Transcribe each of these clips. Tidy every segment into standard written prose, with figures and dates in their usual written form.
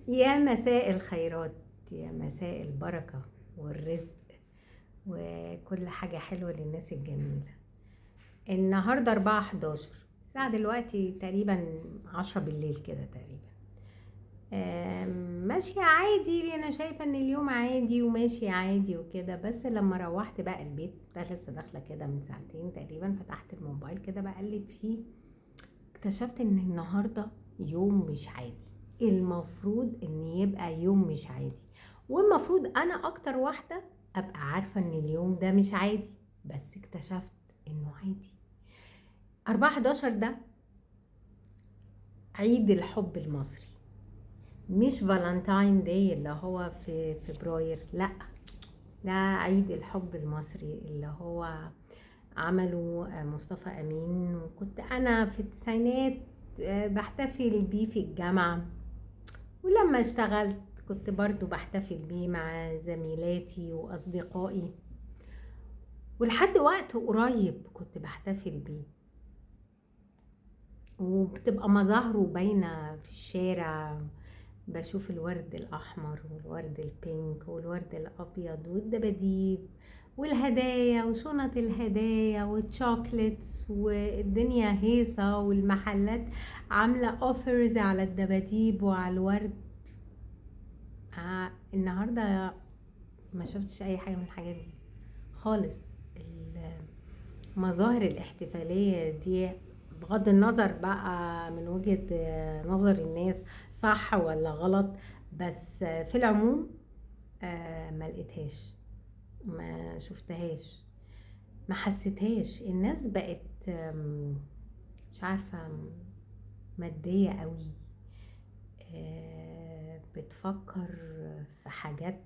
يا مساء الخيرات، يا مساء البركة والرزق وكل حاجة حلوة للناس الجميلة. النهاردة 4/11، الساعة دلوقتي تقريبا 10 بالليل كده تقريبا. ماشية عادي، أنا شايفة إن اليوم عادي وماشي عادي وكده. بس لما روحت بقى البيت، ده لسه داخلة كده من ساعتين تقريبا، فتحت الموبايل كده بقلب فيه، اكتشفت إن النهاردة يوم مش عادي. المفروض إن يبقى يوم مش عادي، والمفروض أنا أكتر واحدة أبقى عارفة إن اليوم ده مش عادي، بس اكتشفت إنه عادي. 4/11 ده عيد الحب المصري، مش Valentine Day اللي هو في فبراير، لا، ده عيد الحب المصري اللي هو عمله مصطفى أمين، وكنت أنا في التسعينات بحتفل بيه في الجامعة، ولما اشتغلت كنت برضو بحتفل بيه مع زميلاتي وأصدقائي، ولحد وقت قريب كنت بحتفل بيه، وبتبقى مظاهره باينة في الشارع. بشوف الورد الأحمر والورد البينك والورد الأبيض والدباديب والهدايا وشنط الهدايا وال chocolates، والدنيا هيصة، والمحلات عاملة offers على الدباديب وعلى الورد. النهاردة ما شفتش أي حاجة من الحاجات دي خالص. المظاهر الاحتفالية دي، بغض النظر بقى من وجهة نظر الناس صح ولا غلط، بس في العموم ما لقيتهاش، ما شفتهاش، ما حسيتهاش. الناس بقت مش عارفة، مادية قوي، بتفكر في حاجات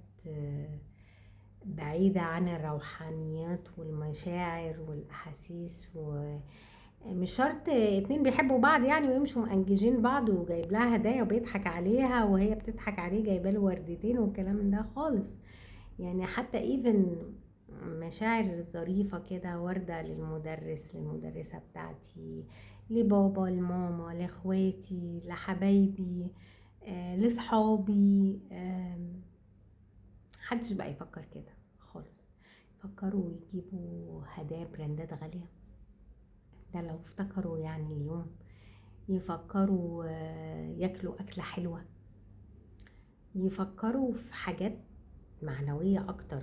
بعيدة عن الروحانيات والمشاعر والأحاسيس. و مش شرط اتنين بيحبوا بعض يعني ويمشوا مأنججين بعض وجايب لها هدايا وبيضحك عليها وهي بتضحك عليه جايبه له وردتين والكلام ده خالص. يعني حتى ايفن مشاعر ظريفة كده، وردة للمدرس، للمدرسة بتاعتي، لبابا، لماما، لاخواتي، لحبايبي، لصحابي، محدش بقى يفكر كده خالص. يفكروا يجيبوا هدايا براندات غالية، ده لو افتكروا يعني اليوم، يفكروا ياكلوا أكلة حلوة، يفكروا في حاجات معنوية أكتر.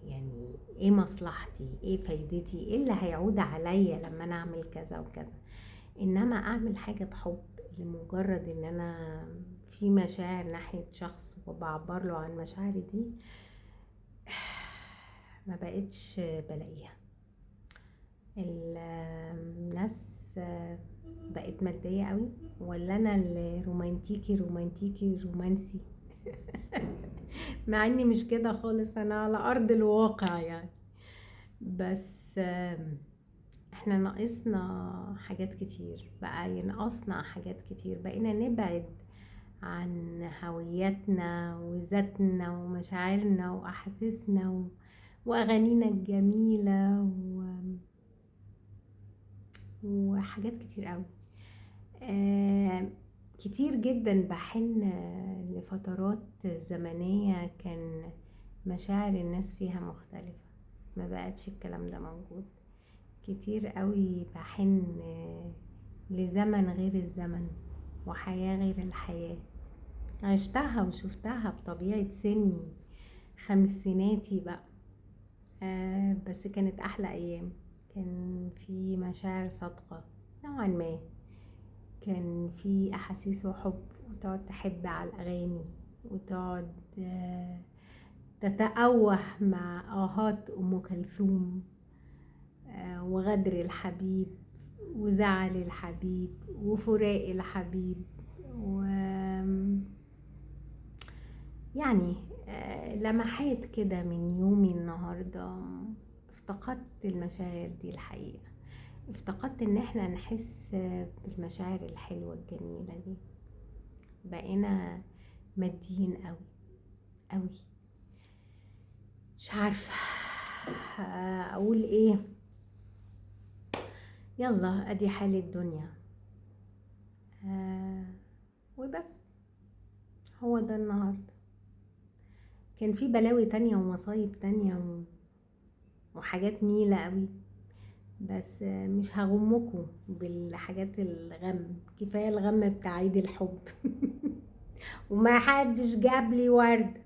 يعني إيه مصلحتي، إيه فايدتي، إيه اللي هيعود عليا لما أنا أعمل كذا وكذا. إنما أعمل حاجة بحب لمجرد إن أنا في مشاعر ناحية شخص وبعبر له عن مشاعري دي، ما بقتش بلاقيها. الناس بقت مادية قوي، ولا أنا اللي رومانتيكي رومانتيكي رومانسي؟ مع اني مش كده خالص، انا على ارض الواقع يعني. بس احنا ناقصنا حاجات كتير، بقى ينقصنا حاجات كتير، بقينا نبعد عن هويتنا وذاتنا ومشاعرنا واحاسيسنا واغانينا الجميلة وحاجات كتير قوي. كتير جدا بحن لفترات زمنية كان مشاعر الناس فيها مختلفة، ما بقتش الكلام ده موجود. كتير قوي بحن لزمن غير الزمن وحياة غير الحياة، عشتها وشفتها بطبيعة سني، خمسيناتي بقى. بس كانت أحلى أيام، كان في مشاعر صادقة نوعا ما، كان في أحاسيس وحب، وتقعد تحب على الأغاني وتقعد تتأوه مع آهات أم كلثوم، وغدر الحبيب وزعل الحبيب وفراق الحبيب، و يعني لمحات كده من يومي النهاردة. افتقدت المشاعر دي الحقيقة، افتقدت ان احنا نحس بالمشاعر الحلوة الجميلة دي. بقينا ماديين قوي قوي، مش عارفة اقول ايه. يلا ادي حال الدنيا، وبس. هو ده النهاردة. كان في بلاوي تانية ومصايب تانية وحاجات نيلة قوي، بس مش هغمكم بالحاجات الغم، كفاية الغم بتاع عيد الحب. وما حدش جاب لي ورد،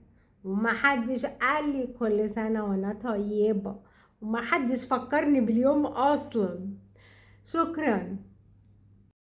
وما حدش قال لي كل سنة وانا طيبة، وما حدش فكرني باليوم اصلا. شكرا.